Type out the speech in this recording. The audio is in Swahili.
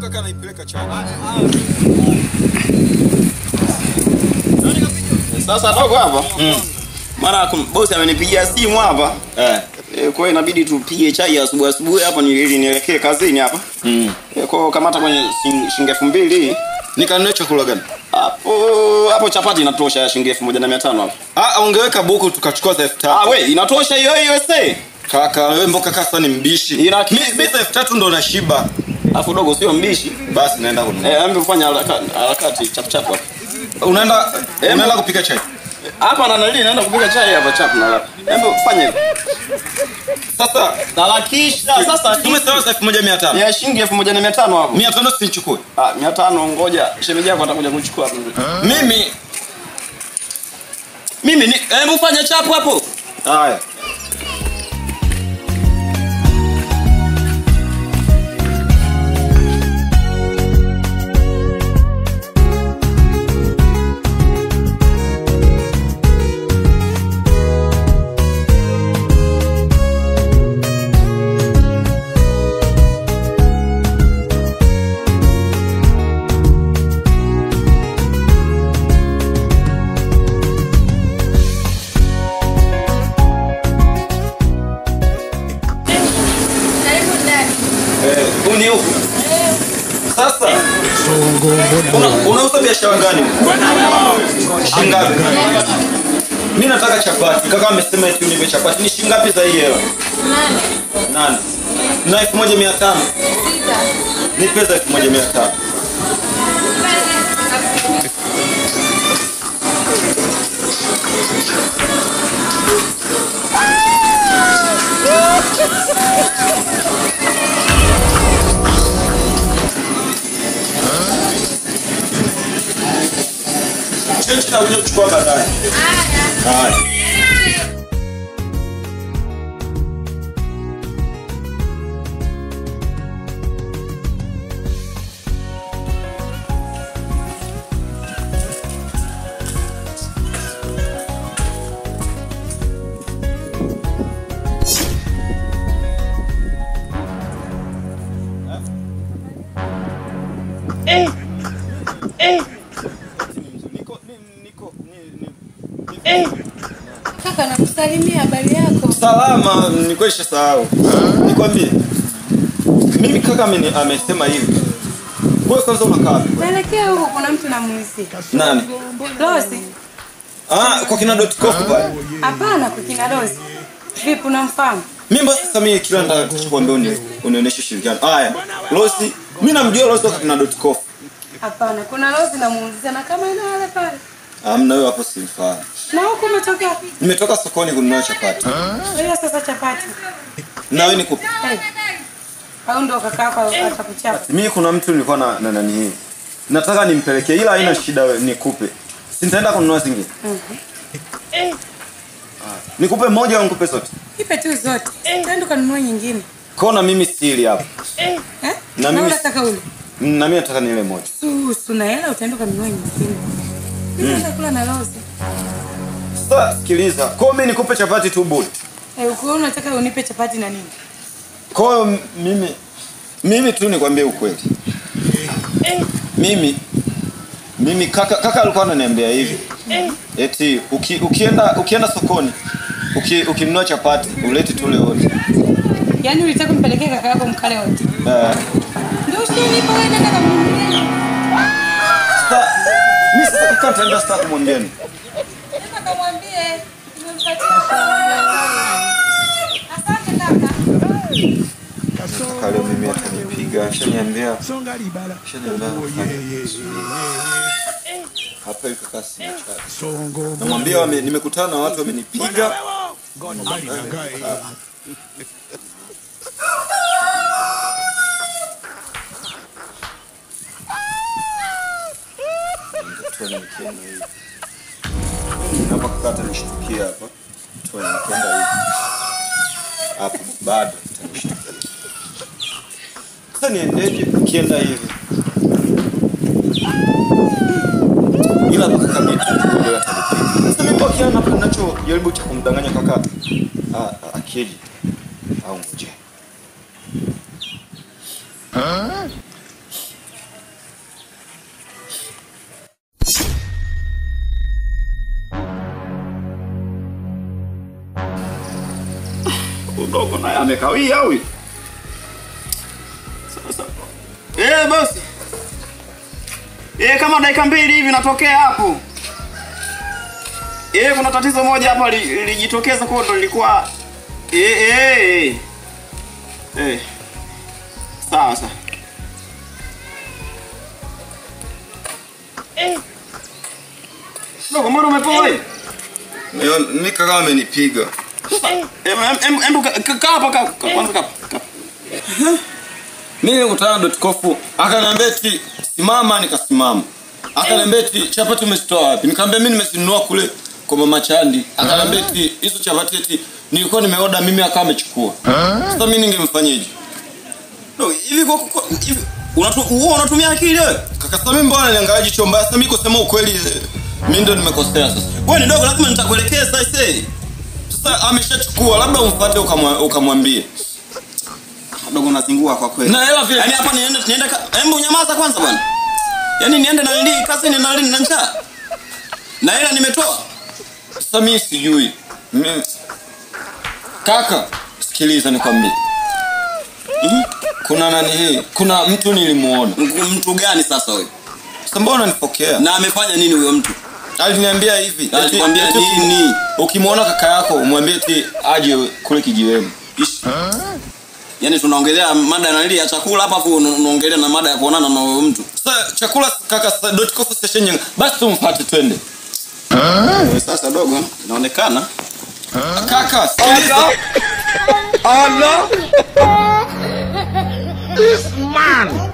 kaka naipeleka chai. Sasa dogo hapa. Mara bosi amenipigia simu hapa. Kwa hiyo inabidi tupige chai asubuhi asubuhi hapa ili nielekee kazini hapa. Kwa hiyo kamata kwenye shilingi 2000. Nikanunue chakula gani? Hapo hapo chapati inatosha shilingi 1500 hapo. Ah, ungeweka buku tukachukua za 3000. Ah we, inatosha hiyo hiyo ese. Kaka, wewe mboka kasa ni mbishi. Mimi 3000 ndo nashiba. Alafu dogo sio mbishi. Basi naenda kununua. Hebu fanya harakati chap chap hapo. Unaenda kupika chai? Hapa na nani naenda kupika chai hapa chap na hapa. Hebu fanya hivyo. Sasa harakisha sasa tumesema 1500. Ya shilingi 1500 hapo. 500 sichukue. Ah, 500 ngoja. Shemeji yako atakuja kuchukua hapo. Mimi ni hebu fanya chap hapo. Haya. Sasa unauza biashara gani? Shingapi? Mimi nataka chapati. Kaka amesema eti unipe chapati. Ni shingapi za hii hela? 8. Na 1500. 6. Nipe za 1500. Chenchi na kuchukua baadaye. Haya. Kaka nakusalimia, habari yako? Salama, nilikuwa sahau. Nikwambie. Mimi kaka amesema hivi. Wewe kwanza unakaa wapi? Naelekea huko kuna mtu namuulizia. Nani? Rosi. Ah, kwa kina .com pale. Hapana, kwa kina Rosi. Vipi unamfahamu? Mimi basi sasa mimi kila nataka kukuambia unionyeshe ushirikiano. Haya, Rosi, mimi namjua Rosi kwa kina .com. Hapana, kuna Rosi namuulizia na kama ina wale pale. Hamna, wewe hapo simfahamu. Na huko umetoka wapi? Nimetoka sokoni kununua chapati. Wewe sasa chapati. Na wewe nikupe. Au ndo kaka yako atakuchapa? Mimi kuna mtu nilikuwa na nani hii. Nataka nimpelekee ila haina shida nikupe. Si nitaenda kununua zingine. Nikupe moja au nikupe zote? Nipe tu zote. Nitaenda kununua nyingine. Kona mimi sili hapa. Na mimi nataka ule. Na mimi nataka nile moja. Su na hela utaenda kununua nyingine. Mimi nakula na Rosi. Sasa sikiliza. Kwa mimi nikupe chapati tu bure. Uko unataka unipe chapati na nini? Kwa mimi tu nikwambie ukweli. Mimi kaka alikuwa ananiambia hivi. Eti ukienda sokoni, ukinunua chapati ulete tule wote. Yaani ulitaka kumpelekea kaka yako mkale wote? Ndio usinipe wewe, nenda kamnunulie. Sasa mimi sasa kaka nitaenda sasa kumwambia nini? Nenda kamwambie nimempatia. Asante kaka. Kaka leo mimi atanipiga, ashaniambia. Hapa yuko kasi. Namwambia nimekutana na watu wamenipiga. Hapa kaka atanishtukia hapa. Tunakwenda hivi. Hapo bado atanishtukia. Sasa niendeje ukienda hivi? Ila kaka mimi ndio atanipiga. Sasa mimi kwa kiana hapo ninachojaribu cha kumdanganya kaka akili au ngoje. Dogo naye amekawia huyu. Sasa. Bosi. Kama dakika 2 hivi natokea hapo. Kuna tatizo moja hapa lilijitokeza kwa ndo lilikuwa Sawa sawa. Dogo, mbona umepoa wewe? Mimi kaka amenipiga. Embu kaa hapa kwanza kaa. Mimi nilikutana na Dotkofu, akaniambia eti simama, nikasimama. Akaniambia eti chapati umezitoa wapi? Nikamwambia mimi nimezinunua kule kwa mama Chandi. Akaniambia eti hizo chapati eti nilikuwa nimeoda mimi, akawa amechukua. Sasa mimi ningemfanyaje? No, hivi kwa hivi unatumia akili wewe? Kaka, sasa mimi mbona niangalia jicho mbaya? Sasa mimi kusema ukweli mimi ndo nimekosea sasa. Wewe ni dogo, lazima nitakuelekeza sasa. Sasa ameshachukua, labda umfuate ukamwambie. Dogo unazingua kwa kweli. Na hela vile. Yaani hapa niende hebu nyamaza kwanza bwana. Yaani niende na nili kazini na nili na njaa. Na hela nimetoa. Sasa mimi sijui. Mimi kaka, sikiliza nikwambie. Kuna nani hii? Kuna mtu nilimuona. Mtu gani sasa wewe? Sasa mbona unanipokea? Na amefanya nini huyo mtu? Aliniambia hivi. Alikwambia nini? Ukimuona kaka yako umwambie eti aje kule kijiweni. Yaani tunaongelea mada na nili ya chakula hapa afu unaongelea na mada ya kuonana na huyo mtu. Sasa chakula kaka Dotkofu station yenyewe. Basi tumfuate twende. Sasa dogo inaonekana kaka sikiliza. Allah. This man.